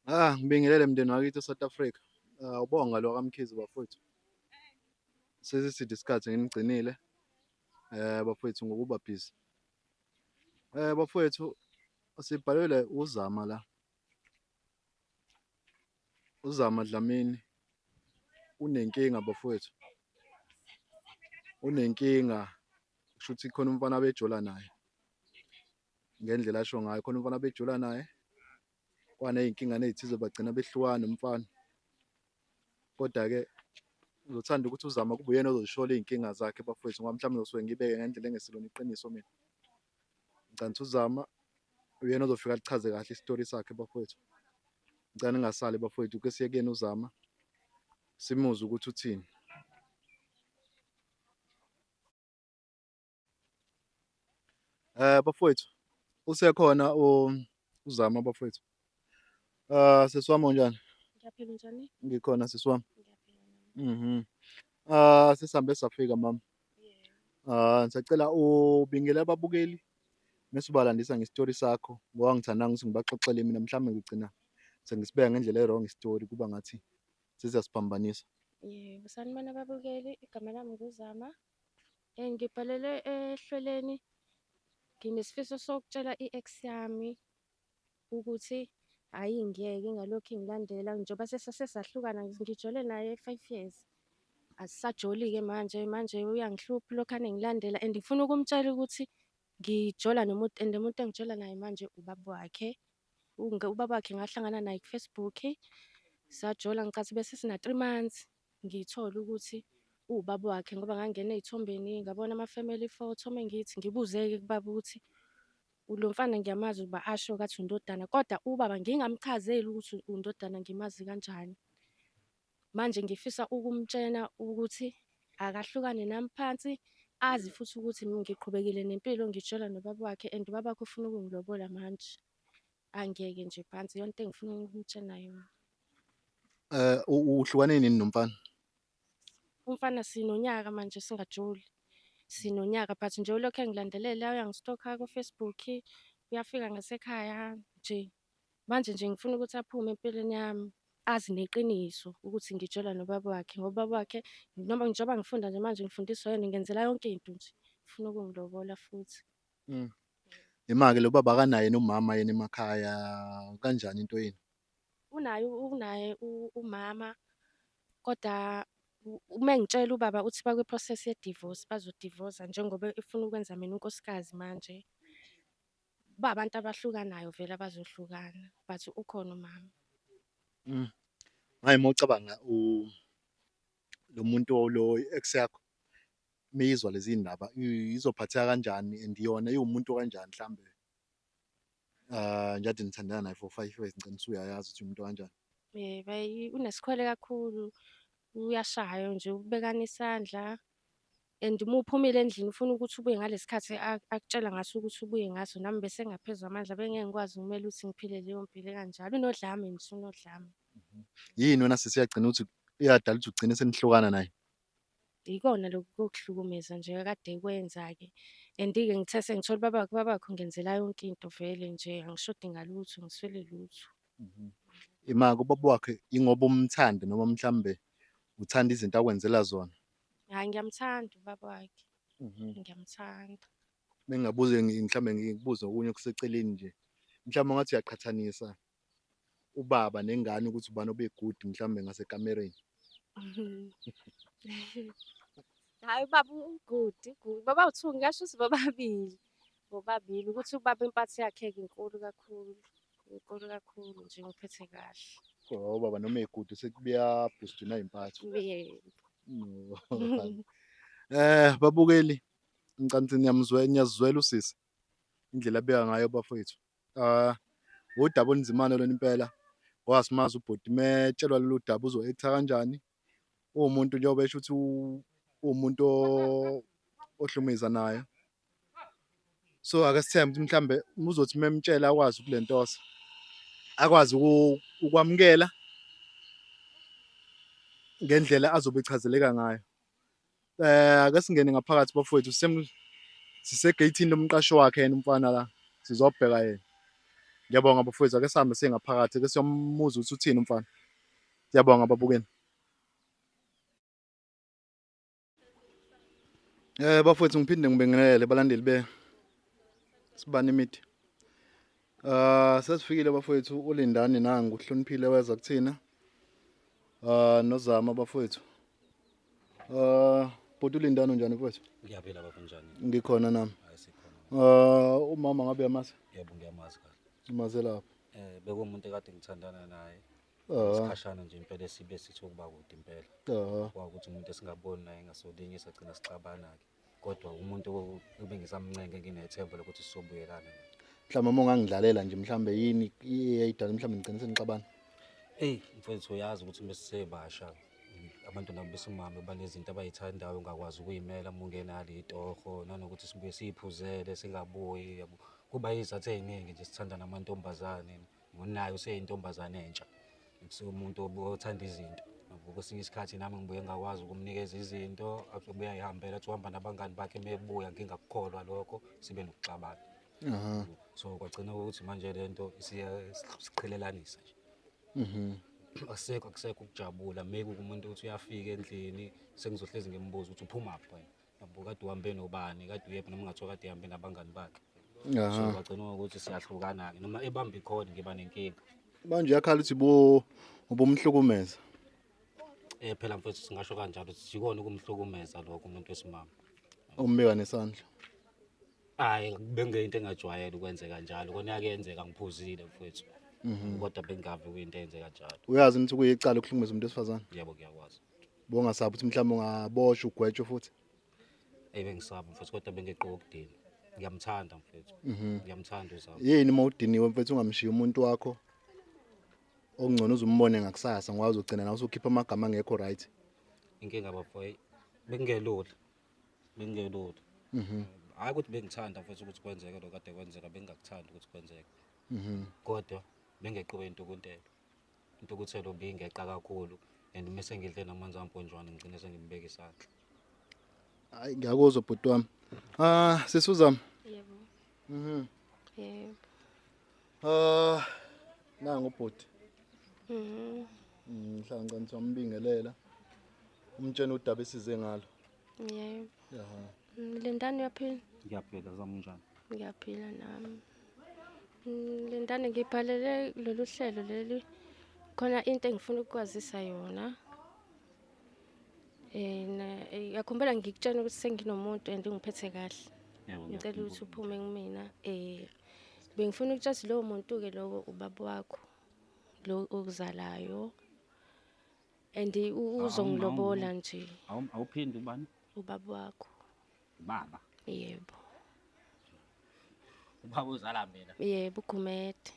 Ah, ngibingelele mndeni wakithi eSouth Africa. Ah, ubonga lo kaMkhize bafowethu. Sesiside isikhathi nginigcinile bafowethu ngokuba busy. Bafowethu sibhalelwe uZama la. UZama Dlamini unenkinga bafowethu. Unenkinga kushuthi khona umfana abejola naye. Ngendlela asho ngayo khona umfana abejola naye. Kwaney'nkinga ney'thize bagcina behlukana nomfana. Kodwa-ke ngizothanda ukuthi uZama kube uyena ozozishola iy'nkinga zakhe bafowethu ngoba mhlawumbe ngizosuke ngibeke ngendlela engesilona iqiniso mina. Ngicabanga ukuthi uZama uyena ozofika alichaze kahle isitori sakhe bafowethu. Ngicela ningasali bafowethu ke siye kuyena uZama simuzwe ukuthi uthini. Bafowethu usekhona uZama bafowethu. Ah sisi wami unjani? Ngiyaphila unjani? Ngikhona sisi wami. Ngiyaphila nami. Ah sesihambe safika mama. Yebo. Ah ngisacela ubingele ababukeli mese ubalandisa ngestori sakho ngoba ngithandanga ukuthi ngibaxoxele mina mhlawumbe ngigcina sengisibeka ngendlela e-wrong isitori kuba ngathi sesiyasiphambanisa. Yebo, sanibona ababukeli, igama lami nguZama. Ngibhalele ehlelweni nginesifiso sokutshela i-ex yami ukuthi hhayi ngiyeke ingalokhu ingilandela njengoba sesahlukana ngijole naye 5 years. Asisajoli-ke manje, manje uyangihlupha ulokhane engilandela and ngifuna ukumtshela ukuthi ngijola nomuntu and umuntu engijola naye manje ubaba wakhe. Ubaba wakhe ngahlangana naye ku-Facebook, sajola ngicathi bese sina 3 months ngithole ukuthi uwubaba wakhe ngoba ngangena ey'thombeni ngabona ama-family photo mengithi ngibuze-ke kubaba ukuthi lo mfana ngiyamazi ukuba asho kathi undodana kodwa ubaba ngingamchazeli ukuthi undodana ngimazi kanjani. Manje ngifisa ukumtshena ukuthi akahlukane nami phansi azi futhi ukuthi ngiqhubekile nempilo ngijola nobaba wakhe and ubaba wakhe ufuna ukungilobola manje. Angiyeke nje phansi yonke into engifuna ukumtshena yona. Uhlukane nini nomfana? Umfana sinonyaka manje singajoli. Sinonyaka but nje ulokhu engilandelela uyangi-stalk-a ku-Facebook, uyafika ngasekhaya nje. Manje nje ngifuna ukuthi aphume empilweni yami azi neqiniso ukuthi ngijola nobaba wakhe ngoba ubaba wakhe noma njengoba ngifunda nje manje ngifundiswa yena ngenzela yonke into nje. Ufuna ukungilobola futhi. Ima-ke lo baba akanaye nomama yena emakhaya kanjani into yenu? Unaye unaye umama kodwa uma engitshela ubaba uthi bakwi-process ye-divorce bazodivosa njengoba efuna ukwenza mina unkosikazi manje. Ba abantu abahlukanayo vele abazohlukana but ukhona umama. Manje uma ucabanga lo muntu lo i-ex yakho meyizwa lezi ndaba izophatheka kanjani and yona iwumuntu kanjani mhlambe? Nje kade nithandana naye for 5 years ngicela usuyayazi ukuthi umuntu kanjani. Yebo, unesikhwele kakhulu, uyashaya nje ukubekana isandla and uma uphumile endlini ufuna ukuthi ubuye ngalesi sikhathi akutshela ngaso ukuthi ubuye ngaso. Nami bese ngaphezu kwamandla bengeke ngikwazi ukumela ukuthi ngiphile leyo mpilo ekanjalo. Unodlame nje, unodlame. Yini wena sisi yagcina ukuthi iyadala ukuthi ugcine senihlukana naye? Ikona lokhu kokuhlukumeza nje akade ekwenza-ke and-ke ngithe sengithola ubaba wakhe, ubaba wakhe ungenzela yonke into vele nje angishodi ngalutho, angiswele lutho. Ima-ke ubaba wakhe ingoba umthanda noma mhlambe uthanda izinto akwenzela zona? Hhayi ngiyamthanda ubaba wakhe, ngiyamthanda. Mengingabuza mhlambe ngikubuze okunye okuseceleni nje. Mhlawumbe ungathi uyaqhathanisa ubaba nengane ukuthi ubani obe-good mhlawumbe ngasekamereni. Hhayi ubaba u-good, u-good. Bobawu-two ngingasho ukuthi bobabili, bobabili ukuthi ubaba impatho yakhe-ke inkulu kakhulu, inkulu kakhulu nje ungiphethe kahle. Oh ubaba noma e-good sekuya-boost-wa nayimpatho. Yebo. Babukeli ngicabanga ukuthi niyamzwela niyazizwela usisi indlela abeka ngayo bafowethu. Ah udaba olunzimana lona impela. Ngoba asimazi ubhuti metshelwa lolu daba uzo-act-a kanjani. Uwumuntu njengoba esho ukuthi uwumuntu ohlukumezanayo. So ake sithembe ukuthi mhlambe uzothi memtshela akwazi ukulentosa akwazi ukwamukela ngendlela azobe echazeleka ngayo. Ake singene ngaphakathi bafowethu sisegeyithini lomqasho wakhe yena umfana la sizobheka yena. Ngiyabonga bafowethu, ake sihambe siye ngaphakathi ake siyomuzwa ukuthi uthini umfana. Siyabonga babukeni. Bafowethu ngiphinde ngibingelele balandeli be Sibani Media. Sesifikile bafowethu uLindani nangu uhloniphile weza kuthina. Nozama bafowethu. Bhuti uLindani unjani mfowethu? Ngiyaphila baba njani? Ngikhona nami. Hayi sikhona. Umama ngabe uyamazi? Yebo ngiyamazi kahle. Umaze lapho. Bekuwumuntu ekade ngithandana naye. Isikhashana nje impela esibe sithi ukuba kude impela. Kwakuthi umuntu esingaboni naye ngasolinye sagcina sixabana-ke. Kodwa umuntu ebengisamncenge nginethemba lokuthi sizobuyelana naye. Mhlawumbe uma ungangidlalela nje mhlawumbe yini eyayidala mhlawumbe nigcine senixabana? Eyi mfethu uyazi ukuthi mesisebasha abantu nabo besimame banezinto abayithandayo ongakwazi ukuyimela uma ungenalo itoho nanokuthi sibuye siyiphuzele singabuyi yabo. Kuba yizathu ey'ningi nje sithanda namantombazane naye useyintombazane entsha. Kusuke umuntu othanda izinto. Yabo, kwesinye isikhathi nami ngibuye ngingakwazi ukumnikeza izinto athi ubuye ayihambele athi uhamba nabangani bakhe mebuya ngingakukholwa lokho sibe nokuxabana. So kwagcina ukuthi manje lento isiqhelelanisa nje. Akusekho ukujabula maybe umuntu uthi uyafika endlini sengizohlezi ngimbuza ukuthi uphumaphi wena. Yabo kade uhambe nobani, kade uyephi noma ngathiwa kade ehambe nabangani bakhe. So kwagcina ukuthi siyahlukana-ke noma ebamba ikhona ngiba nenkinga. Manje uyakhala ukuthi bo ubumhlukumeza. Phela mfethu singasho kanjalo ukuthi sikona ukumhlukumeza lokho umuntu wesimame. Umbeka nesandla. Hayi bengeyinto engajwayele ukwenzeka njalo kona kuyenzeka ngiphuzile mfethu. Kodwa bengave kuyinto eyenzeka njalo. Uyazi ukuthi kuyicala ukuhlukumeza umuntu wesifazane? Yebo ngiyakwazi. Bongasabi ukuthi mhlawumbe ungaboshwa ugwetshwe futhi? Bengisaba mfethu kodwa bengeqoka ukudina. Ngiyamthanda mfethu. Ngiyamthanda uZama. Yini uma udiniwe mfethu ungamshiyi umuntu wakho? Okungcono uzumbone ngakusasa ngoba uzogcina nawe usukhipha amagama angekho right. Inkinga bafo bekungelula. Bekungelula. Hayi ukuthi bengithanda mfethu ukuthi kwenzeke lokho kade kwenzeka bengingakuthandi ukuthi kwenzeke. Kodwa bengeqiwe intukuthelo. Intukuthelo bingeqa kakhulu and mase ngidle namanzi amponjwana ngigcine sengimbeka isandla. Hayi ngiyakuzwa bhuti wami. Sisuzama. Yebo. Yebo. Nangu bhuti. Mhlawumbe ngicela umbingelela. Umtshena udaba esize ngalo. Yebo. Lindani uyaphila? Ngiyaphila zami unjani? Ngiyaphila nami. Lindani ngibhalele lolu hlelo leli khona into engifuna ukukwazisa yona. Yakhumbula ngikutshela ukuthi senginomuntu and ungiphethe kahle. Yebo Ngicela ukuthi uphume kumina. Bengifuna ukutshela lowo muntu ke lokho ubaba wakho lo okuzalayo. And uzongilobola nje. Awuphindi ubani? Ubaba wakho. Baba. Yebo. Ubaba uzala mina. Yebo, uGumede.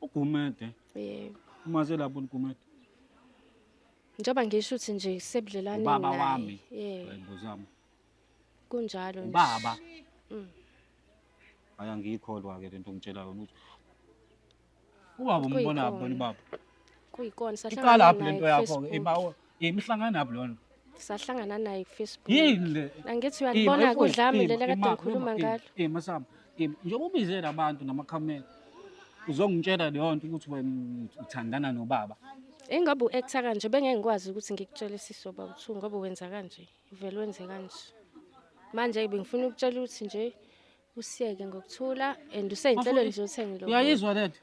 uGumede. Yebo. Umaze lapho uGumede. Njengoba ngisho ukuthi nje sebudlelwane Ubaba naye. wami. Yebo. Hayi Kunjalo nje. Ubaba. Hayi angiyikholwa ke lento ngitshela yona ukuthi ubaba umbona phi ubaba? Kuyikona Iqala sahlangana phi naye lento yakho ku-Facebook. iba imihlangano yaphi lona? Sahlangana naye ku-Facebook. Yini le? Angithi uyalibona kudlame leli kade ngikhuluma ngalo. Masami, njengoba ubizele abantu namakhamera uzongitshela leyo nto ukuthi wena uthandana nobaba. Ingabe u-actor kanje bengeke ngikwazi ukuthi ngikutshele sisoba u2 ngoba wenza kanje, vele wenze kanje. Manje bengifuna ukutshela ukuthi nje usiyeke ngokuthula and useyinhlelweni nje uthengile. Uyayizwa lento?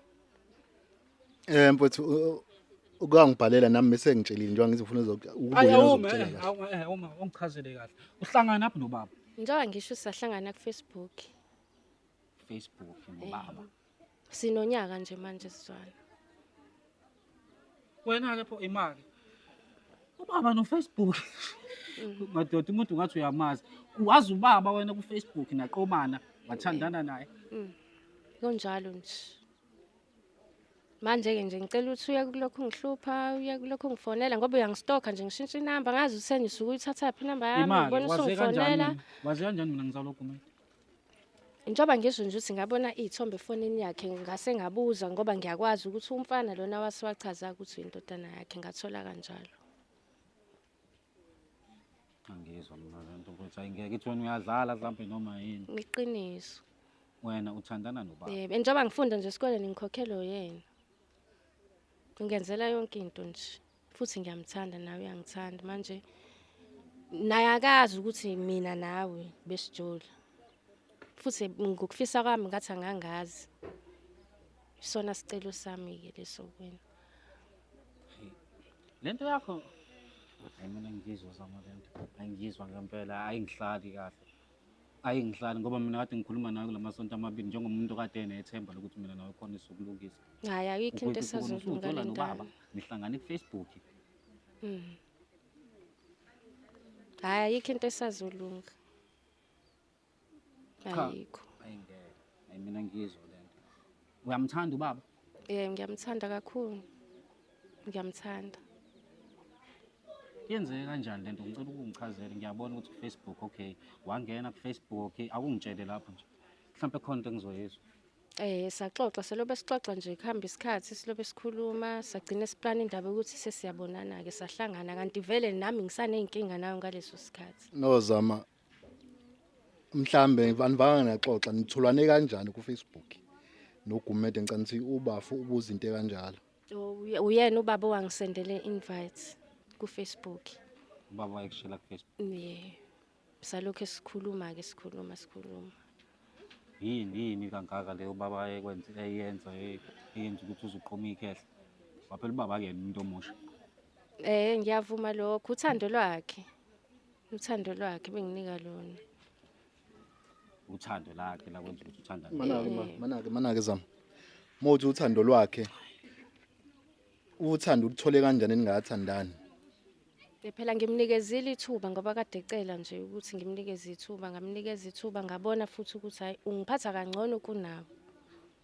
Mfowethu ukangibhalela nami bese ngitshelile njengoba ngizofuna Hayi ukubuya awume, ngizokutshela kahle. awume, ungichazele kahle. Uhlangana phi nobaba? Njengoba ngisho sahlangana ku-Facebook. Facebook nobaba. Sinonyaka nje manje sizwana. Wena ke pho imali. Ubaba no Facebook. Madoda umuntu ngathi uyamazi. Wazi ubaba wena ku Facebook naqomana wathandana naye. Kunjalo nje. Manje ke nje ngicela ukuthi uye kulokhu ngihlupha, uye kulokhu ngifonela ngoba uyangistalka nje ngishintsha inamba ngazi ukuthi sengisuke uyithathaphi inamba yami Imali ngibona waze kanjani? usungifonela. wena? Waze kanjani mina ngizalwa uGumede? Njengoba ngisho nje ukuthi ngabona iy'thombe efonini yakhe ngase ngabuza ngoba ngiyakwazi ukuthi umfana lona wase wachaza ukuthi uyindodana yakhe ngathola kanjalo. Angizwa mina lento mfethu ayingeke ithi wena uyadlala mhlambe noma yini. Iqiniso. Wena uthandana nobaba. Yebo, njengoba ngifunda nje esikoleni ngikhokhelwa uyena. Ungenzela yonke into nje. Futhi ngiyamthanda nawe uyangithanda. Manje naye akazi ukuthi mina nawe besijola. Futhi ngokufisa kwami ngathi angangazi. Isona sicelo sami-ke leso kuwena. Lento yakho hayi mina ngiyizwa zama lento. Angiyizwa ngempela, ayingihlali kahle. Ayingihlali ngoba mina kade ngikhuluma nawe kulamasonto amabili njengomuntu kade enethemba lokuthi mina nawe khona sokulungisa. Hhayi ayikho into esazolunga le nobaba ndaba. nihlangane ku-Facebook. Hhayi ayikho into esazolunga. Cha. Ayikho. Ayingeke. Hayi mina ngiyizwa lento. Uyamthanda ubaba? Yebo ngiyamthanda kakhulu. Ngiyamthanda. Yenzeke kanjani lento? Ngicela ukungichazela. Ngiyabona ukuthi ku-Facebook okay, wangena ku-Facebook, akungitshele lapho nje. Mhlawumbe khona into engizoyizwa. Saxoxa selobe sixoxa nje kuhamba isikhathi silobe sikhuluma sagcina siplana indaba yokuthi sesiyabonana-ke sahlangana kanti vele nami ngisaney'nkinga nayo ngaleso sikhathi. No Zama mhlambe anivanga naxoxa nitholwane kanjani ku Facebook noGumede ngicela ukuthi ubafu ubuza into ekanjalo. Oh, uyena ubaba owangisendele invite ku-Facebook. Ubaba wayekushela ku-Facebook. Yeah. Salokhu sikhuluma-ke sikhuluma sikhuluma. Yini yini kangaka leyo ubaba ayekwenza eyenza eyenza ukuthi uzuqoma ikhehla. Waphela ubaba akuyena umuntu omusha. Ngiyavuma lokho uthando lwakhe. Uthando lwakhe benginika lona. Uthando lakhe lakwenza ukuthi uthandane. Manake ma, manake manake Zama. Mawuthi uthando lwakhe uthando uluthole kanjani ningathandani? Phela ngimnikezile ithuba ngoba kade ecela nje ukuthi ngimnikeze ithuba, ngamnikeza ithuba ngabona futhi ukuthi hhayi ungiphatha kangcono kunabo.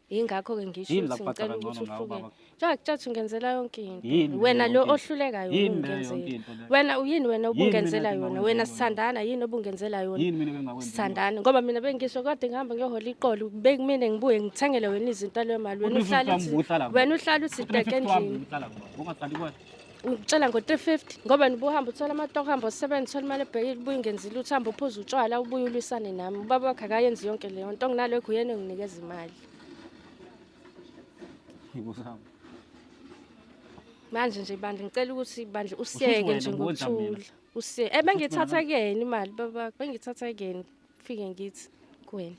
Yingakho-ke ngisho Yini ukuthi lakuphatha ngicela ukuthi kangcono ngawe uhluke. baba? Njengoba ngikutshela ukuthi ungenzela yonke into. Yini leyo Wena lo yonke into? ohlulekayo Yini leyo yonke ukungenzela. into leyo? Wena uyini wena Yini mina obungenzela kade yona? ngingakwenzi Wena yona? sithandana yini obungenzela yona? Yini mina bengingakwenzi yona? Sithandana ngoba mina bengisho kade ngihamba ngiyohola iqolo bekumina ngibuye ngithengele wena izinto leyo mali wena U-350 uhlala wami uthi ubuhlala kuphi? wena uhlala uthi teke U-350 wami endlini. ubuhlala kuphi? Ungahlali kwena. Ungitshela ngo-350 ngoba ubuhamba uthola amatoho uhamba usebenza uthola imali ebhekile ubuye ungenzile uthi hamba uphuze utshwala ubuye ulwisane nami. Ubaba wakho akayenzi yonke leyo nto nginalokho uyena onginikeza imali. Yebo sami. Manje nje bandla ngicela ukuthi bandla Usho usiyeke wena nje ubudla mina. ngokuthula. Usiyeke. Bengithatha kuyena imali baba, bengithatha kuyena fike ngithi kuwena.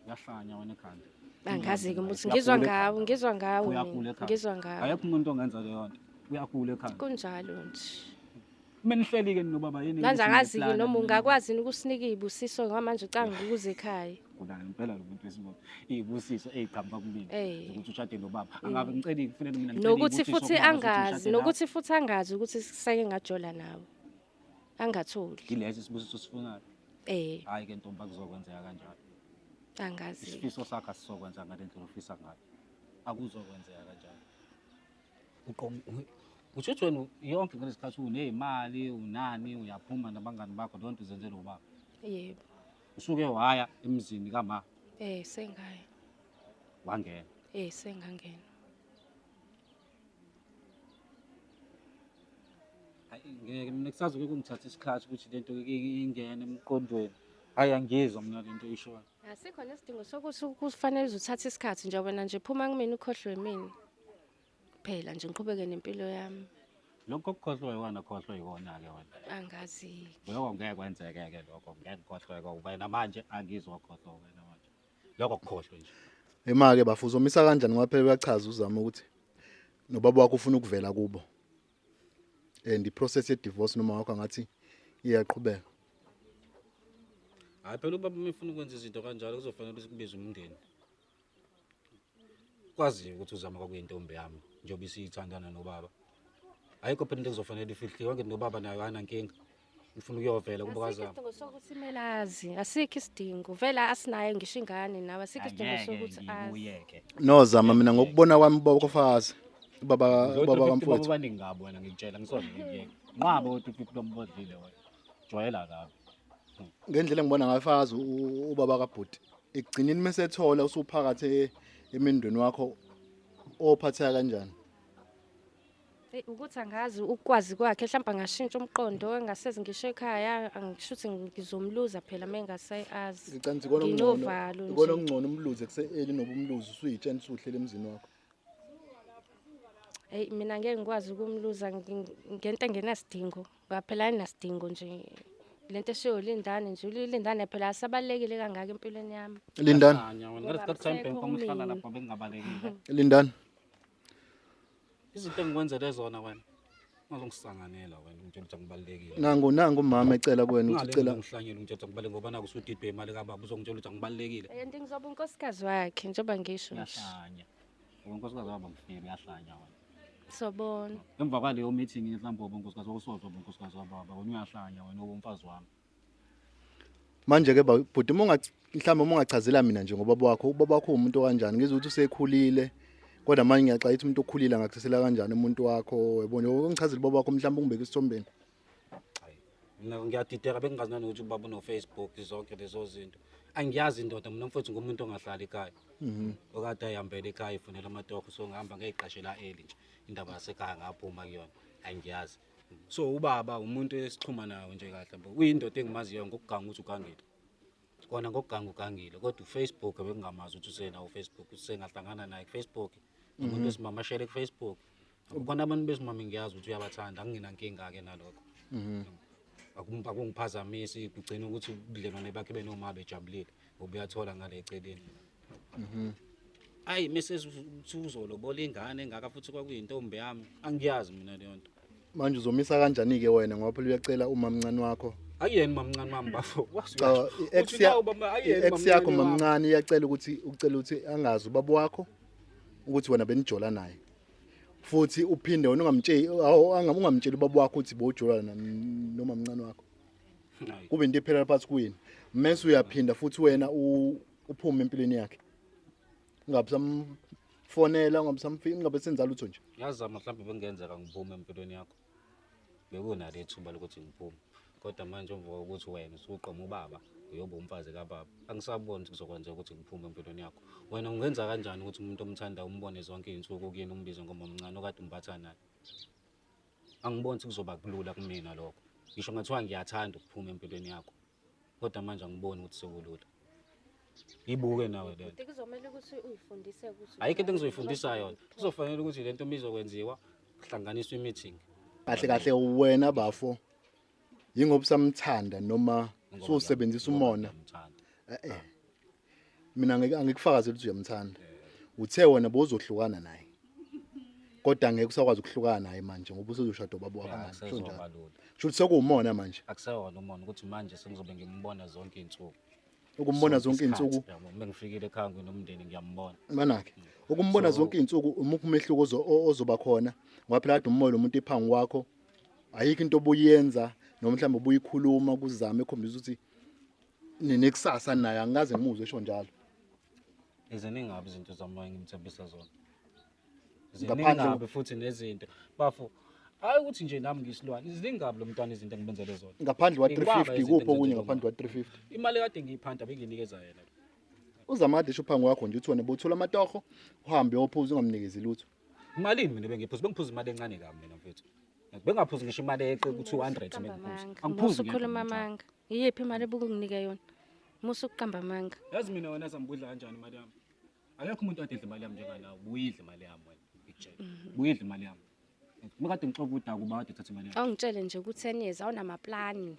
Uyahlanya wena ekhanda. Angazi-ke ukuthi Uyagula ngizwa ekhanda. ngawe, ngizwa ngawe Uyagula mina, ekhanda. ngizwa ngawe. Akekho umuntu ongenza leyo nto. Uyagula ekhanda. Kunjalo nje. Mina nihleli-ke nobaba yini? Manje ukuthi angazi-ke niplana noma nini? ungakwazi yini ukusinika iy'busiso ngoba manje ucanga ukuza ekhaya. Gula ngempela lo muntu wesimame. Iy'busiso ey'qhamuka kumina. Eh. Ukuthi ushade nobaba. Angabe ngicela kufanele mina ngicele Nokuthi iy'busiso futhi kubaba ukuthi angazi, ngishade nawe. nokuthi futhi angazi ukuthi seke ngajola nawe. Angatholi. Yileso isibusiso sifunayo. Eh, Hhayi-ke ntombi akuzokwenzeka kanjalo. angazi. Isifiso sakho asizokwenza ngale ndlela ofisa ngayo. Akuzokwenzeka kanjalo. Usho ukuthi wena yonke ngalesi sikhathi uney'mali, unani, uyaphuma nabangani bakho, leyo nto uzenzela ubaba. Yebo. Usuke waya emzini kama Sengaya. wangena. Sengangena. Hayi ngeke mina kusazoke kungithatha isikhathi ukuthi lento ingene emqondweni. Hayi angiyizwa mina lento oyishoyo. Asikho nesidingo sokuthi kufanele uze uthathe isikhathi nje wena nje phuma kumina ukhohlwe mina. Phela nje ngiqhubeke nempilo yami. Lokho okukhohlwa yiwona khohlwa yiwona-ke wena. Angazi. Lokho ngeke kwenzeke-ke lokho, ngeke ngikhohlwe-ke wena manje angizwa ukhohlwa wena manje. Lokho kukhohlwe nje. Ema-ke bafo uzomisa kanjani ngoba phela uyachaza uzama ukuthi nobaba wakho ufuna ukuvela kubo. And i-process ye-divorce noma wakho angathi iyaqhubeka. Hhayi phela ubaba uma efuna ukwenza izinto kanjalo kuzofanele ukuthi kubize umndeni. Kwaziyo ukuthi uzama kwakuyintombi yami njengoba isiyithandana nobaba. Ayikho phela into ekuzofanele ifihliwe ngithi nobaba nayo anankinga. Ufuna ukuyovela kubo Asikho kazama. isidingo sokuthi kumele azi. Asikho isidingo. Vele asinaye ngisho ingane nawe asikho isidingo sokuthi azi. ngikuyeke. No Zama mina ngokubona kwami ubaba kofazi. Ubaba Lo ubaba 350 kamfowethu. baningi ngabo wena ngikutshela ngisona ngikuyeke. Nqaba o 350 lombodlile wena. Jwayela kabi. Ngendlela engibona ngayo fazi ubaba kaBhuti. Ekugcineni mesethola usuphakathi emendweni wakho ophatheka kanjani? Eyi ukuthi angazi ukwazi kwakhe mhlawumbe angashintsha umqondo engasezi ngisho ekhaya angisho ukuthi ngizomluza phela uma engase azi. Ngicabanga ukuthi ikona okungcono Nginovalo ikona nje. okungcono umluze kuse-early noba umluze usuyitshena usuhleli emzini wakho. Eyi mina ngeke ngikwazi ukumluza ngento engenasidingo ngoba phela ayinasidingo nje lento eshiwo ulindane nje ulindane phela asabalulekile kangaka empilweni yami. Lindani, Uyahlanya wena. Ngalesi sikhathi Ngoba time bank akusekho uma uhlala kumina. lapha bengingabalekile. Lindani. Izinto engikwenzele zona wena. Ungazongisanganela wena ungitshela ukuthi angibalulekile. Nangu nangu umama ecela kuwena ukuthi Ungalenzi ucela ungihlanyele ungitshela ukuthi angibalulekile ngoba naku usudidwe imali kababa uzongitshela ukuthi angibalulekile. And ngizoba unkosikazi wakhe njengoba ngisho nje. Uyahlanya. Unkosikazi wabo ngifile uyahlanya wena. Sobona. Emva kwaleyo meeting mhlawumbe uba unkosikazi wakho usozoba unkosikazi wababa wena uyahlanya wena uba umfazi wami. Manje ke bhuti uma mhlawumbe uma ungachazela mina nje ngobaba wakho, ubaba wakho uwumuntu okanjani? Ngizwe ukuthi usekhulile kodwa manje ngiyaxaka ukuthi umuntu okhulile angakuthathela kanjani umuntu wakho yabo nje ungichazele ubaba wakho mhlawumbe ungibeke esithombeni. Hayi. Mina ngiyadideka bengingazi nanokuthi ubaba uno-Facebook zonke lezo zinto. Angiyazi indoda mina mfowethu ngumuntu ongahlali ekhaya. Okade ayihambele ekhaya ifunela amatoho so ngihamba ngiyiqashela early nje indaba yasekhaya ngaphuma kuyona. Angiyazi. So ubaba umuntu esixhuma nawo nje kahle bo. Uyindoda engimaziyo ngokuganga ukuthi ugangile. Kona ngokuganga ugangile kodwa uFacebook bekungamazi ukuthi usenawo uFacebook usengahlangana naye kuFacebook. Umuntu wesimama ashare kuFacebook. Khona abantu besimame ngiyazi ukuthi uyabathanda anginankinga ke nalokho. Akungiphazamisi kugcina ukuthi ubudlelwane bakhe benoma bejabulile ngoba uyathola ngale eceleni. Ayi mese uzolobola ingane engaka futhi kwakuyintombi yami angiyazi mina leyo nto. Manje uzomisa kanjani-ke wena ngoba phela uyacela umamncane wakho. Akuyena mamncane wami bafo. Cha, i-ex i-ex yakho mamncane iyacela ukuthi ucela ukuthi angazi ubaba wakho ukuthi wena benijola naye. Futhi uphinde wena ungamtsheli ungamtsheli ubaba wakho ukuthi bowujola nomamncane wakho. Kube into ephelela phakathi kuyini. Mese uyaphinda futhi wena uphume empilweni yakhe. Ungabe usamfonela, ungabe usamfika, ungabe senza lutho nje. Ngiyazama mhlawumbe bengenzeka ngiphume empilweni yakho. Bekunalo ithuba lokuthi ngiphume. Kodwa manje emva kokuthi wena usuqoma ubaba, uyoba umfazi kababa. Angisaboni ukuthi kuzokwenzeka ukuthi ngiphume empilweni yakho. Wena ungenza kanjani ukuthi umuntu omthandayo umbone zonke iy'nsuku kuyena umbize ngomamncane okade umbatha naye? Angiboni ukuthi kuzoba kulula kumina lokho. Ngisho ngathiwa ngiyathanda ukuphuma empilweni yakho. Kodwa manje angiboni ukuthi sekulula. Ibuke nawe lento. Bhuti kuzomele ukuthi uyifundise ukuthi Ayikho into engizoyifundisa yona. Kuzofanele ukuthi lento uma izokwenziwa kuhlanganiswe i-meeting. Kahle kahle wena bafo yingoba usamthanda noma suwusebenzisa umona. Ngiyamthanda. Eh eh. Mina ngeke angikufakazeli ukuthi uyamthanda. Uthe wena bozohlukana naye. Kodwa ngeke usakwazi ukuhlukana naye manje ngoba usezoshada ubaba wakho Ya, manje. Kusho akusezoba njalo. lula. Kusho ukuthi sekuwumona manje. Akusewona umona ukuthi manje sengizobe ngimbona zonke iy'nsuku. Ukumbona zonke isikhathi, iy'nsuku yabo. Uma ngifikile ekhaya nginomndeni ngiyambona. manakhe. Ukumbona zonke iy'nsuku umuphi umehluko ozoba khona ngoba phela kade umoya lo muntu ephambi kwakho ayikho into obuyenza noma mhlawumbe obuyikhuluma kuzame ekhombisa ukuthi ninekusasa naye angikaze ngimuzwe esho njalo. Ziningi izinto zami engimthembisa zona. Ngaphandle- Ziningi kabi futhi nezinto. Bafo, hayi ukuthi nje nami ngiyisilwane, ziningi kabi lo mntwana izinto engimenzele zona. Ngaphandle kwa Ngibaba 350 izinto kuphi okunye engizenzele ngaphandle kwa 350? Imali kade ngiyiphanda benginikeza yena. Uzamade esho phambi kwakho nje uthi wena bowuthola amatoho uhambe uyophuza ungamnikezi lutho. Imalini mina bengiphuza? Bengiphuza imali encane kabi mina mfethu. Bengaphuzi ngisho imali eqe ku-200 Qamba bengiphuza. amanga. Angiphuzi Musa ukukhuluma ngedwa mina. amanga. Iyiphi imali ebukunginike yona? Musa ukuqamba amanga. Yazi mina wena zambudla kanjani imali yami? Akekho umuntu ade edla imali yami njenganawe. Buyidla imali yami wena. Ngikutshela. Buyidla imali yami. Uma kade ngixova udaka uba kade ethatha imali yami. Awungitshele nje ukuthi 10 years awunamaplani.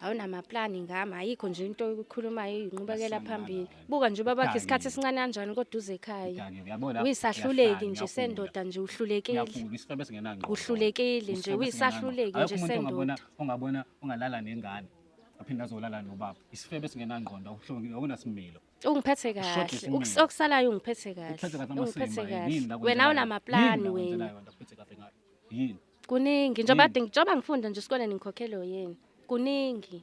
Awunamaplani ngami ayikho nje into oyikhulumayo inqubekela Uyasangana phambili. wena. Buka nje ubabakhe isikhathi Udakiwe. esincane kanjani kodwa uze ekhaya. Udakiwe, uyabo la, Uyisahluleki uyahlanya, nje uyagula. sendoda nje uhlulekile. Uyagula, isifebe esingenangqondo. Uhlulekile nje, Isifebe uyisahluleki esingenangqondo. nje Akekho umuntu sendoda. ongabona ongalala nengane aphinde azolala nobaba. Isifebe esingenangqondo awuhlongi awunasimilo. Ungiphethe Ushoda kahle. isimilo. Okusalayo ungiphethe kahle. Uphethe kahle Ungiphethe amasimba, kahle. yini la Wena kwenzelayo? awunamaplani Yini la wena. kwenzelayo wena akuphethe kahle ngayo? Yini? Kuningi njengoba Yini? kade njengoba ngifunda nje esikoleni ngikhokhelo yini. Kuningi.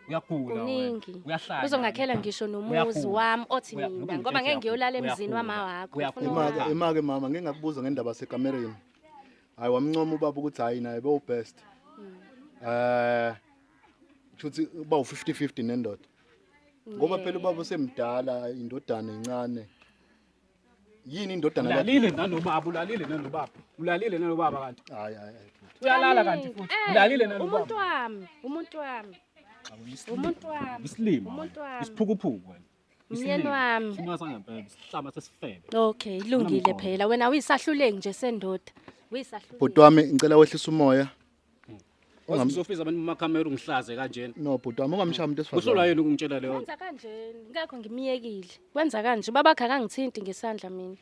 Uyagula wena. Kuningi. Uyahlanya. Uzongakhela ngisho nomuzi Uyagula. wami othi Uya- mina ngoba ngoba ngitshela ngeke ngiyolala uyagula. emzini wama wakho. Uyagula. Ufuna Imake owami. imake mama ngeke ngakubuza ngendaba sekamereni. Hayi wamncoma ubaba ukuthi hayi naye bewu best. Eh kushuthi uba u50 50 nendoda. Ngoba phela ubaba usemdala indodana encane. Yini indodana la? Ulalile nanobaba, ulalile nanobaba. Ulalile nanobaba kanti. Hayi hayi hayi. bhuti. Uyalala kanti futhi. Eh, Ulalile nanobaba. Umuntu wami, umuntu wami. Umuntu wami. Isilima. Umuntu wami. Isiphukuphuku wena. Umyeni wami. Isilima sangempela, isihlama sesifebe. Okay, ilungile Unamqondo. phela. Wena uyisahluleki nje sendoda. Uyisahluleki. Bhuti wami ngicela wehlisa umoya. Uzofisa abantu bamakhamera ungihlaze kanjena. No bhuti wami ungamshaya umuntu Uhlolwa esifazane. yini ukungitshela leyo nto? Wenza kanje, ngakho ngimiyekile. Wenza kanje, babakhe akangithinti ngesandla mina.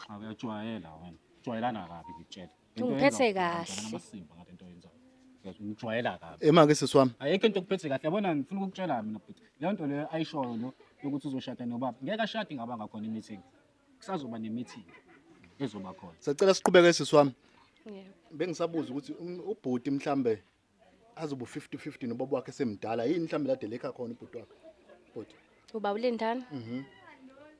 Cha uyajwayela wena. Ujwayelana kabi ngikutshela. Ungiphethe kahle. Amasimba ngale nto oyenzayo. Ngijwayela kabi. Ema ke sisi wami. Ayikho into okuphethe kahle. Yabona ngifuna ukukutshela mina bhuti. Leyo nto leyo ayishoyo lo yokuthi uzoshada nobaba. Ngeke ashade ngabanga khona i-meeting. Kusazoba ne-meeting ezoba khona. Sacela siqhubeke sisi wami. Yebo. Bengisabuza ukuthi ubhuti mhlambe azobu 50-50 nobaba wakhe semdala yini mhlambe lade lekha khona ubhuti wakhe. Bhuti. Uba ulindani? Mhm.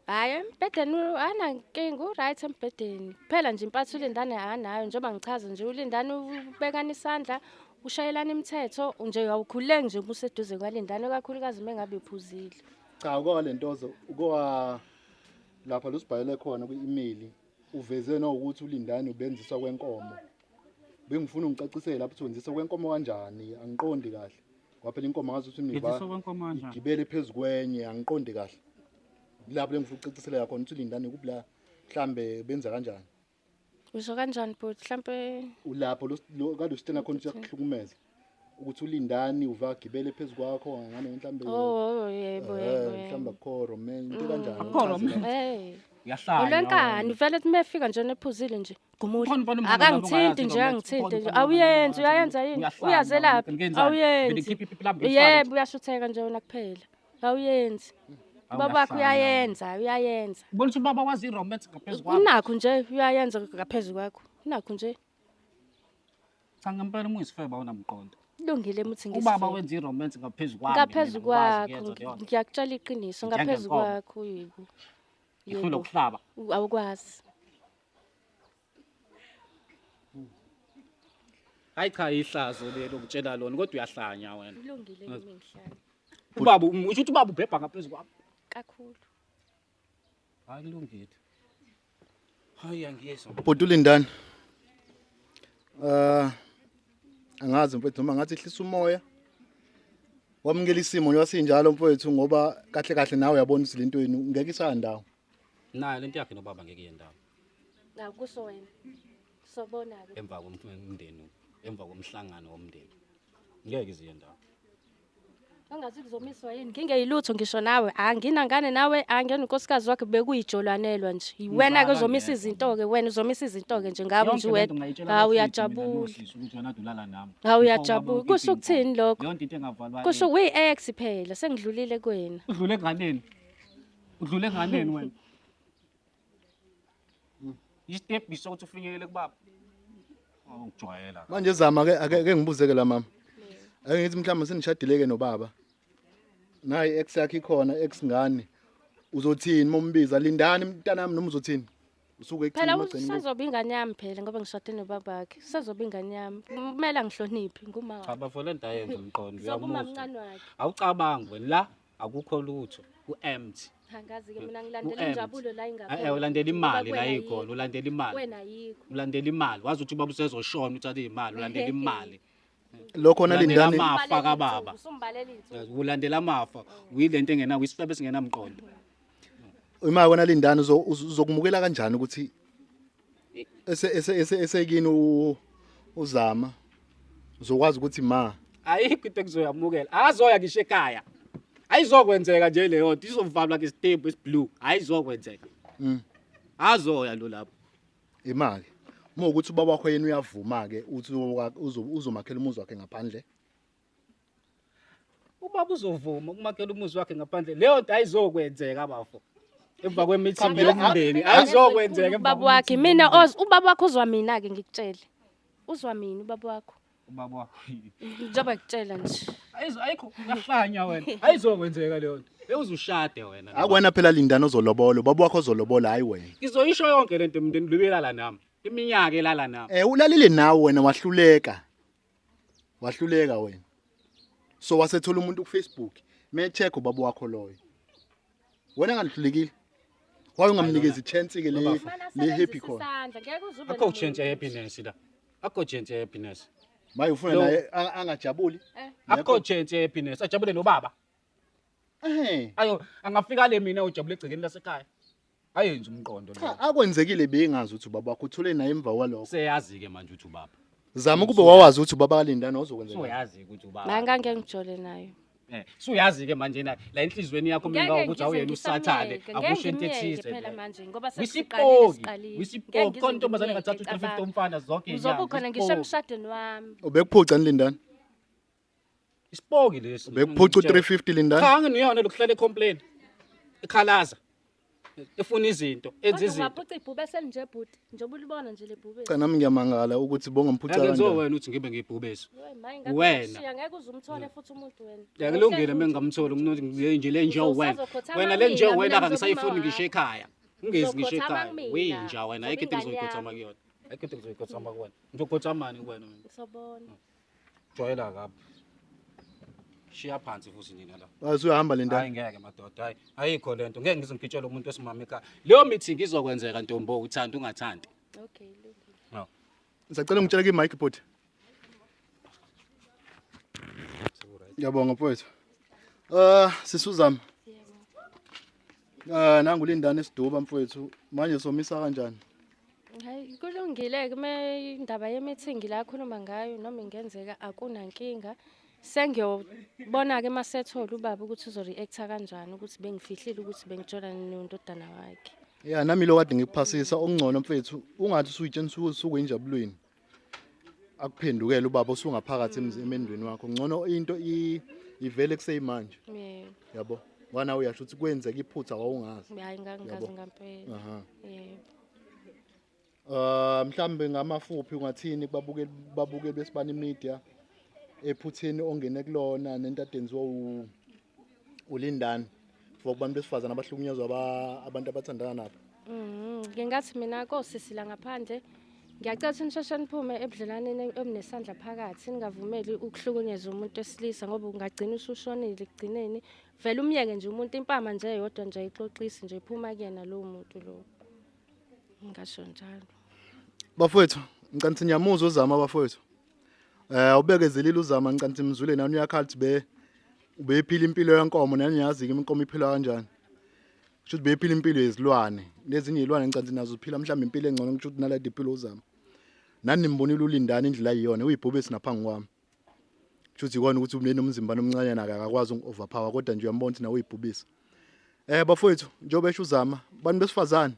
Hayi embhedeni anankinga u-right embhedeni. Kuphela nje impatho ulindane akanayo njengoba ngichaza nje ulindane ubekana isandla ushayelana imithetho nje awukhululeki nje uma useduze kwalindane kakhulukazi uma engabe uphuzile. Cha ukowa lentozo ukowa lapha lusibhalele khona kwi-email uveze nokuthi ulindane ubenziswa kwenkomo. Bengifuna ungicacisele lapho ukuthi wenziswa kwenkomo kanjani angiqondi kahle. Ngoba phela inkomo ngazi ukuthi Ngenziswa mina kwenkomo kanjani? igibele phezu kwenye angiqondi kahle. Lapho lengifuna ukucacisela khona ukuthi ulindane kuphi la mhlambe benza kanjani. Usho kanjani bhuti mhlampe Ulapho kade usitshela khona ukuthi uyakuhlukumeza. Ukuthi ulindani uva agibele phezu kwakho ngane mhlambe Oh yebo yebo. mhlambe akukho romance into kanjani. Akukho romance. Hey. Uyahlanya. Olwenkani vele kuthi mefika nje nephuzile nje gumula. Ukhona umfana omncane lapho Akangithinti ongayazi nje romance. angithinti Ukhona nje. umfana Awuyenzi omncane uyayenza yini? Uyahlanya Uyazelaphi? wena. Ngenzani? Vele Awuyenzi. ngikhiphe ipipi lami ngilifake Yebo uyashutheka nje wena kuphela. Awuyenzi. Ubaba wakho Awuyahlanya. uyayenza, uyayenza. Ubona ukuthi ubaba wazi i-romance ngaphezu kwami. Unakho nje uyayenza ngaphezu kwakho. Unakho nje. Cha ngempela uma uyisifebe awunamqondo. Kulungile muthi Ubaba ngisifebe. wenza i-romance ngaphezu kwami. Ngaphezu mina ngikwazi kwakho ukuyenza leyo nto. ngiyakutshela iqiniso ngaphezu Njengenkomo. kwakho yebo. Ngihlulwe Yebo. ukuhlaba. Awukwazi. Hayi cha ihlazo lelo ngitshela lona kodwa uyahlanya wena. Kulungile kimi ngihlala Ubaba usho ukuthi ubaba ubhebha ngaphezu kwami. kakhulu. Hayi kulungile. Hayi angiyezwa. Bhuti ulindani. Eh angazi mfethu noma ngathi hlisa umoya. Wamukela isimo njengoba sinjalo mfethu ngoba kahle kahle nawe uyabona ukuthi lento yenu ngeke isaya ndawo. Nayo lento yakhe nobaba ngeke iye ndawo. Akuso wena. Sobona ke. Emva komndeni, emva komhlangano womndeni. Ngeke iziye ndawo. Angazi kuzomiswa yini ngingeyilutho ngisho nawe anginangane nawe angena unkosikazi wakhe bekuyijolwanelwa nje wena ke uzomisa izinto ke wena uzomisa izinto ke nje ngabe nje wena hawu uyajabula Hawu, uyajabula. Kusho ukuthini lokho? Yonke into engavalwa. Kusho kuyi-ex phela sengidlulile kuwena. Udlule enganeni. Udlule enganeni wena. Istep sokuthi ufinyelele kubaba. Awungijwayela. Manje zama ke ake ake ngibuze ke la mama. Ake ngithi mhlawumbe senishadile ke nobaba. Nayi ex yakhe ikhona ex ngane. Uzothini mombiza lindani mntanami noma uzothini? Usuke Phela ekuthini magcini. usazoba ingane yami phela ngoba ngishade nobabakhe. Usazoba ingane yami. Kumele angihloniphe nguma Cha wakhe. bafo lento ayenza umqondo Ngizoba uyamuzwa. umamncane wakhe. Awucabangi wena la akukho lutho. Ku-empty. Angazi ke mina ngilandela U-empty. injabulo la ingakhona. Eh ulandela imali Ngoba la kuwena ikhona, ayikho. ulandela imali. Wena ayikho. Ulandela imali. Wazi ukuthi ubaba usezoshona uthathe imali, ulandela imali. Lokho na Ulandela lindani amafa kababa. Usumbalela insuku. Ulandela amafa. Uyilento engenawo isifebe esingenamqondo. Ima wena lindani uzokumukela kanjani ukuthi ese ese ese esekini uzama uzokwazi ukuthi ma Ayikho into ekuzoyamukela. Akazoya ngisho ekhaya. Ayizokwenzeka nje leyo nto. Izovalwa ngestembu esiblue. Ayizokwenzeka. Azoya lo lapho. Imali uma ukuthi ubaba wakho yena uyavuma ke uthi uzomakhela umuzi wakhe ngaphandle. Ubaba uzovuma ukumakela umuzi wakhe ngaphandle. Leyo nto ayizokwenzeka bafo. Emva kwemeeting Cha, yomndeni ayizokwenzeka emva Ubaba wakhe kwe-meeting mina yomndeni. oz ubaba wakho uzwa mina ke ngikutshele. Uzwa mina ubaba wakho. Ubaba wakho. Njengoba ngikutshela nje. Ayikho uyahlanya wena. Ayizokwenzeka leyo nto. Bewuzushade wena. Akwena phela lindani ozolobola ubaba wakho ozolobola hayi wena. Ngizoyisho yonke lento emndeni lubelala nami. Iminyaka elala nami. Eh ulalile nawe wena wahluleka. Wahluleka wena. So wasethola umuntu ku Facebook. Me check ubaba wakho loyo. Wena nganihlulekile. Why ungamnikezi i-chance ke le Kumane le happy asebenzise khona? isandla, ngeke uze ube Akho nomuntu. chance happiness la. Akho chance happiness. Maye ufuna Lo- naye angajabuli. Eh. Akho chance happiness. Ajabule nobaba. Eh. Ayo angafika le mina ujabule egcekeni lasekhaya. Ayenze umqondo Cha lo. akwenzekile bengazi ukuthi ubaba wakho uthole naye emva kwalokho. Seyazi ke manje ukuthi ubaba. Zama ukube wawazi ukuthi ubaba kalindana uzokwenza. Suyazi ukuthi ubaba. Maye ngangeke ngijole nayo. Eh, suyazi ke manje na la enhlizweni yakho mina Ngeke ukuthi awuyena ngize usathane ngisamyeke, ngeke akusho into ngimyeke ethize. phela le. manje ngoba sesiqalile Wisipoki, siqalile. Ngeke wisipoki ngize khona intombazane ngimyeke, engathatha u350 cabanga. umfana zonke Uzobe ukhona ngisho Isipoki. emshadweni wami. Ubekuphuca nilindana. Isipoki lesi. Ubekuphuca u350 lindana. Cha nginiyona lokuhlala ecomplain. Ekhalaza. Efuna izinto, enza Kodwa izinto. ungaphuca ibhubesi elinje bhuti, njengoba ulibona nje le bhubesi. Cha nami ngiyamangala ukuthi bongamphuca Akenziwe kanjani. wena uthi ngibe ngibhubesi. We, maye ngabe Wena. uyakushiya, ngeke uze umthole futhi umuntu wena. Yakulungile mengingamtholi umuntu nje le nje wena. Uzosazokhothama Wena le nje kumina, wena mina akangisayifuni ngizobe ngisho ekhaya. Ungezi ngisho Uzokhothama ekhaya. kumina, Winja wena ayikho into ngizobe ingane engizokhothama yami. kuyona. Ayikho into engizokhothama kuwena. Ngizokhothama kuwena mina. Ngisobona. Jwayela kabi. Shiya phansi futhi nina la. Asuyahamba lindana. Hayi ngeke madoda, hayi ayikho lento. Ngeke ngize ngigitshele umuntu wesimame ekhaya. Leyo meeting izokwenzeka ntombo uthanda ungathandi. Okay, lungile. No. Ngisacela ungitshele ki mic bhuti. Ngiyabonga mfowethu. Sisuzama. Yebo. Nangu lindana esiduba mfowethu. Manje somisa kanjani? Hayi kulungile ke me indaba ye-meeting la akhuluma ngayo noma ingenzeka akunankinga. Sengiyobona ke masethola ubaba ukuthi uzo-react-a kanjani ukuthi bengifihlile ukuthi bengijola nondodana wakhe. Ya nami lo kade ngikuphasisa okungcono mfethu ungathi usuyitshena usuku enjabulweni. Akuphendukele ubaba usungaphakathi emendweni wakho. Ngcono into ivele kuseyimanje. Yebo. Yabo. Ngoba uyasho ukuthi kwenzeka iphutha wawungazi. Hayi ngangingazi Yabo. ngampela. Aha. Yebo. Mhlambe ngamafuphi ungathini kubabukeli babukeli besibani media ephutheni ongene kulona nento adenziwa ulindani for kubantu besifazana abahlukunyezwa abantu abathandana nabo. Ngingathi mina kosisi la ngaphandle ngiyacela ukuthi nisheshe niphume ebudlelwaneni obunesandla phakathi ningavumeli ukuhlukunyezwa umuntu wesilisa ngoba ungagcina usushonile ekugcineni. Vele umyeke nje umuntu impama nje eyodwa nje ayixoxisi nje iphuma kuyena lowo muntu lowo. Ngingasho njalo. Bafowethu, ngicela ukuthi niyamuzwa uzama bafowethu. Ubekezelile uzama ngicela ukuthi mzwile nani uyakhala ukuthi be ubephila impilo yenkomo nani niyazi ke inkomo iphila kanjani. Kusho ukuthi bephila impilo yezilwane. Nezinye izilwane ngicela ukuthi nazo ziphila mhlawumbe impilo engcono kusho ukuthi nalade impilo uzama. Nani nimbonile ulindana indlela ayiyona uyibhubesi naphambi kwami. Kusho ukuthi ikona ukuthi unomzimba nomncanyana akakwazi uku-overpower kodwa nje uyambona ukuthi nawe uyibhubesi. Bafowethu njengoba esho uzama bantu besifazane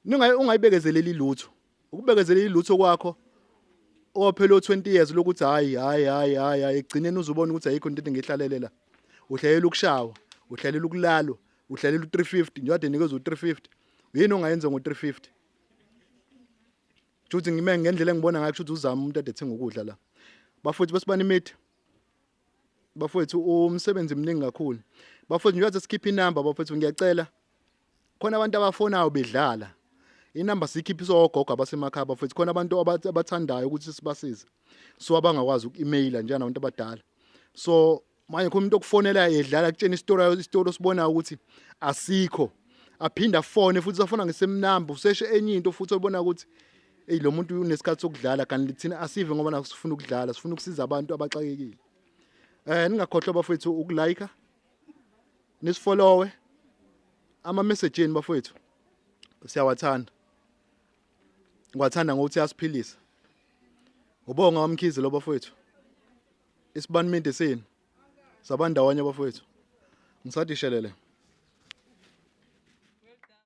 ningayi ungayibekezeleli lutho. Ukubekezelela ilutho kwakho ophela o20 years lokuthi hayi hayi hayi hayi hayi egcineni uzobona ukuthi ayikho into engihlalele la. Uhlalela ukushawa, uhlalela ukulalwa, uhlalela u350 njengoba nikezwe u350. Yini ongayenza ngo350? Kusho ngime ngendlela engibona ngayo kusho ukuthi uzama umuntu ade ethenga ukudla la. Bafowethu besibani imithi. Bafowethu umsebenzi mningi kakhulu. Bafowethu njengoba sikhipha inamba bafowethu ngiyacela khona abantu abafonayo bedlala. Inamba siyikhiphiswa ogogo abasemakhaya bafowethu khona abantu abathandayo ukuthi sibasize. So abangakwazi uku-emaila njengabantu abadala. So manje khona umuntu okufonela edlala kutshena isitori isitori osibonayo ukuthi asikho. Aphinda afone futhi usafona ngesemnamba useshe enye into futhi obona ukuthi hey lo muntu unesikhathi sokudlala kanti thina asive ngoba naku sifuna ukudlala sifuna ukusiza abantu abaxakekile. Ningakhohlwa bafowethu ukulike nisifollowe ama message enu bafowethu siyawathanda. Ngiwathanda ngokuthi asiphilisa. Ubonga wamkhize lo bafowethu. Isibani minde senu. Sabandawonye bafowethu. Ngisathi shelele.